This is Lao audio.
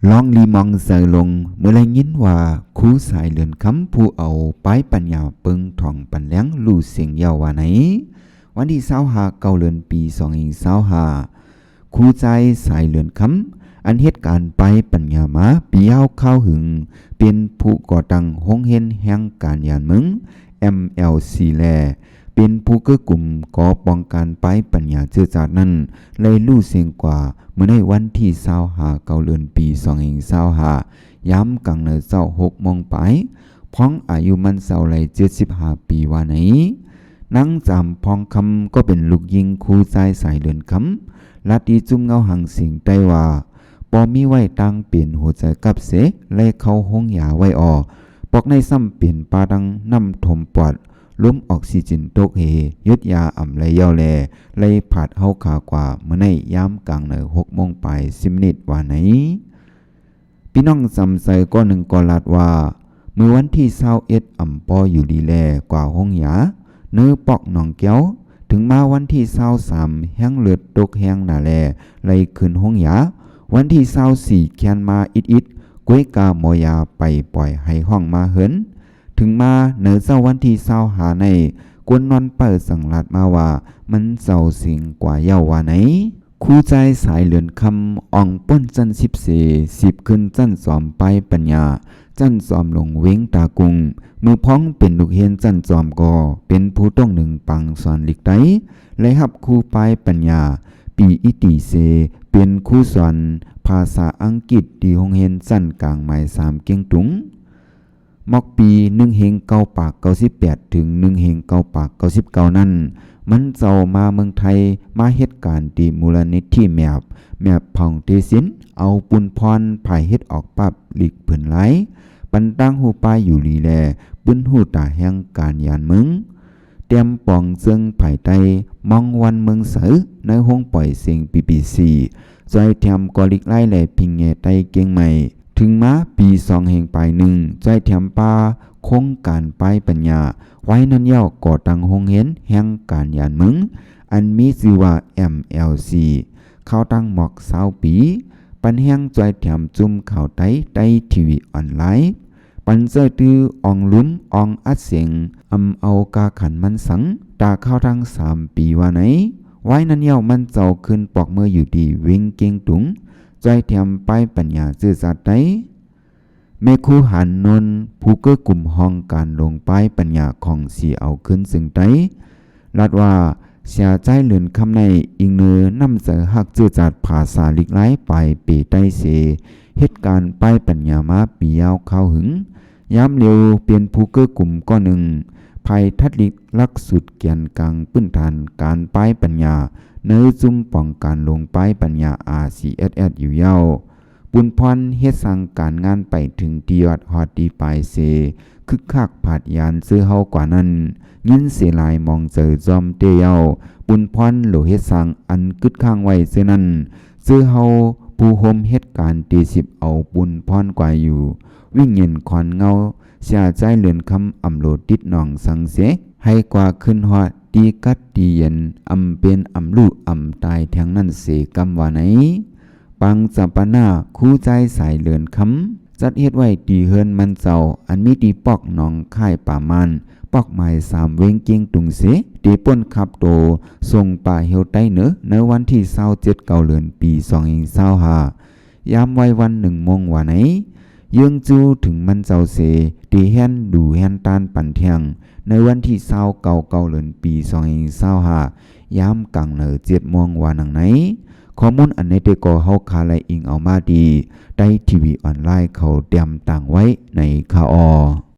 ລອງລີມອງໃຈລົງ ເມື່ອໄດ້ຍິນວ່າຄູສາຍເດືອນຄຳ ຜູ້ເອົາປ້າຍປັນຍາເປິງທອງປັນແລງ ຮູ້ເສັງແລ້ວວ່າໃນ ວັນທີຊາວຫ້າ ເກົ້າເດືອນ ປີສອງພັນຊາວຫ້າ ຄູຊາຍສາຍເດືອນຄຳ ອັນເຮັດການປ້າຍປັນຍາມາປີຍາວຄາວຫຶງ ເປັນຜູ້ກໍ່ຕັ້ງໂຮງຮຽນແຫ່ງການຍານເມືອງ ແອມແອວຊີ ແລະ ເປັນຜູ້ເກີ້ກຸມກໍ່ປ້ອງກັນປ້າຍປັນຍາເຈີຈາດນັ້ນ ໄດ້ຮູ້ເສັງກວ່າ ເມື່ອໃນວັນທີຊາວຫ້າ ເກົ້າເດືອນ ປີສອງພັນຊາວຫ້າ ຍາມກາງນາເຊົ້າຫົກໂມງປາຍ ພອງອາຍຸມັນເຈົ້າໄດ້ເຈັດສິບຫ້າປີວ່າໃນ. ນາງຈາມພອງຄຳ ກໍເປັນລູກຍິງຄູຊາຍສາຍເດືອນຄຳ ລາຕີຈຸ້ມເງົາຫາງເສັງໃຕ້ວ່າ ບໍ່ມີໄວ້ຕ່າງເປັນຫົວໃຈກັບເສ ແລະ ເຂົ້າໂຮງຢາໄວ້ອອກ ປອກໃນຊ້ຳເປັນປາດັງນ້ຳຖ້ວມປອດ ລົມອອກຊີເຈນຕົກເຮ ຢຸດຢາອຳໄລຍາວແລ ໄລຜາດເຮົາຂາກວ່າ ເມື່ອໃນຍາມກາງນາຫົກໂມງປາຍສິບມິນິດວ່າໃນ. ພີ່ນ້ອງຈຳໃຈກ້ອນໜຶ່ງກໍລາດວ່າ ມື້ວັນທີຊາວເອັດ ອຳພໍຢູ່ດີແລ ກວ່າໂຮງຢາ ເນີປອກໜອງແກ້ວ ເຖິງມາວັນທີຊາວສາມ ແຮງເລືອດຕົກແຮງໜາແລ ໄລຂຶ້ນໂຮງຢາ ວັນທີຊາວສີ່ ແຄນມາອິດໆ ກວຍກາໝໍຢາໄປປ່ອຍໃຫ້ຫ້ອງມາເຮືອນ ເຖິງມາໃນເຊົ້າວັນທີຊາວຫ້າໃນ ຄົນນອນເປີສັງລາດມາວ່າ ມັນເສົ້າເສັງກວ່າເຍົາວ່າໃນ. ຄູຊາຍສາຍເດືອນຄຳ ອອງປ້ອນຊັ້ນສິບເສ ສິບຂຶ້ນຊັ້ນຈອມປ້າຍປັນຍາ ຊັ້ນຈອມຫຼວງເວງຕາກຸງ ເມື່ອພອງເປັນລູກຮຽນຊັ້ນຈອມກໍເປັນຜູ້ຕົງໜຶ່ງປາງສອນລິກໄຕ ແລະ ຮັບຄູປ້າຍປັນຍາ ປີອີຕີເຊ ເປັນຄູສອນພາສາອັງກິດທີ່ໂຮງຮຽນຊັ້ນກາງໝາຍສາມ ກຽງຕຸງ. ໝອກປີໜຶ່ງພັນເກົ້າຮ້ອຍເກົ້າສິບແປດ ເຖິງໜຶ່ງພັນເກົ້າຮ້ອຍເກົ້າສິບເກົ້ານັ້ນ ມັນເຈົ້າມາເມືອງໄທ ມາເຮັດການທີ່ມູນລະນິທິແມບ ແມບຟາວເດຊິນ ເອົາປຸນພອນຝ່າຍເຮັດອອກປາບລິກຜືນລາຍ ປັນຕ່າງຮູ້ປ້າຍຢູ່ລີແລ ປຶ້ນຮູ້ຕາແຫ່ງການຍານເມືອງ ແຕ້ມປອງເຊິ່ງພາຍໃຕ້ ມອງວັນເມືອງໃສ ໃນໂຮງປ່ອຍເສັງ ບີບີຊີ ຊ່ອຍແຖມກໍລິກລາຍ ແລະ ພິງແຍໃຕ້ກຽງໃໝ່. ເຖິງມາປີສອງແຫ່ງປາຍໜຶ່ງ ຊ່ອຍແຖມປ່າໂຄງການປ້າຍປັນຍາ ວາຍນັ້ນຍາວກໍ່ຕັ້ງໂຮງຮຽນແຫ່ງການຍານເມືອງ ອັນມີຊື່ວ່າ ແອມແອວຊີ ຄາວຕັ້ງໝອກຊາວປີ ປັນແຮງຊ່ອຍແຖມຈຸ້ມຂ່າວໄຕ້ ໄຕ້ທີວີອອນລາຍ ປັນເຈີຕື້ອອງລຸມ ອອງອັດເສັງ ອຳເອົາກາຂັນມັນສັງ ຕາຄາວທັງສາມປີວ່າໃນ. ວາຍນັ້ນຍາວມັນເຈົ້າຂຶ້ນປອກເມືອຢູ່ທີ່ເວງກຽງຕຸງ ຊ່ອຍແຖມປ້າຍປັນຍາເຈີຈາດໄຕ້. ແມ່ຄູຫານນົນ ຜູ້ເກີ້ກຸມຫ້ອງການໂລງປ້າຍປັນຍາຂອງສີເອົາຄືນເຊິ່ງໄຕ້ ລາດວ່າ ເສຍໃຈເລີນຄຳໃນ ອີງເນີນ້ຳໃຈຮັກເຈີຈາດພາສາລິກລາຍປາຍເປໃຕ້ເສ ເຮັດການປ້າຍປັນຍາມາປີຍາວຄາວຫຶງ ຍາມລຽວເປັນຜູ້ເກີ້ກຸມກ້ອນໜຶ່ງ ພາຍທັດລິກຫຼັກສູດແກນກາງພື້ນຖານການປ້າຍປັນຍາ ໃນຊຸມປ້ອງກັນໂລງປ້າຍປັນຍາ ອາຊີເອັສເອັສ ຢູ່ຍາວ ປຸນພອນເຮັດສ້າງການງານໄປເຖິງທີ່ຍອດຮອດທີ່ປາຍເສ ຄຶກຄັກຜາດຍານເຈີເຮົາກວ່ານັ້ນ ຍິນເສຫຼາຍມອງເຈີຈອມເຕເຍົາ ປຸນພອນໂຫຼເຮັດສ້າງອັນກຶດຄ້າງໄວ້ເທື່ອນັ້ນ ເຈີເຮົາຜູ້ໂຮມເຮັດການເຕສິບເອົາປຸນພອນກວ່າຢູ່ ວິງເຢັນຄອນເງົາ ເສຍໃຈເລີນຄຳອຳໂລຕິດໜອງສັງເສ ໃຫ້ກວ່າຂຶ້ນຮອດ ຕີກັດຕີເຢັນ ອຳເປັນອຳລູກອຳຕາຍແທ່ງນັ້ນເສກຳວ່າໃນ. ປາງຈຳປານາ ຄູຊາຍສາຍເລີນຄຳ ຈັດເຮັດໄວ້ທີ່ເຮືອນມັນເຈົ້າ ອັນມີທີ່ປອກໜອງຄ້າຍປາມານ ປອກໝາຍສາມ ເວງກຽງຕຸງເສ ເຕປ້ນຂັບໂຕ ສົ່ງປ່າເຫວໃຕ້ເໜີ ໃນວັນທີຊາວເຈັດ ເກົ້າເດືອນ ປີສອງພັນຊາວຫ້າ ຍາມໄວວັນໜຶ່ງໂມງວ່າໃນ ເຍືອງຈູເຖິງມັນເຈົ້າເສ ເຕແຮນດູແຮນຕານປັນແທ່ງ ໃນວັນທີຊາວເກົ້າ ເກົ້າເດືອນ ປີສອງພັນຊາວຫ້າ ຍາມກາງເນີເຈັດໂມງວ່າໜັງໃນ. ຂໍ້ມູນອັນໃນແຕ່ກໍເຮົາຄາໄລອີງເອົາມາທີ່ ໄຕ້ທີວີອອນລາຍເຂົາແຕ້ມຕ່າງໄວ້ໃນຄາວອໍ.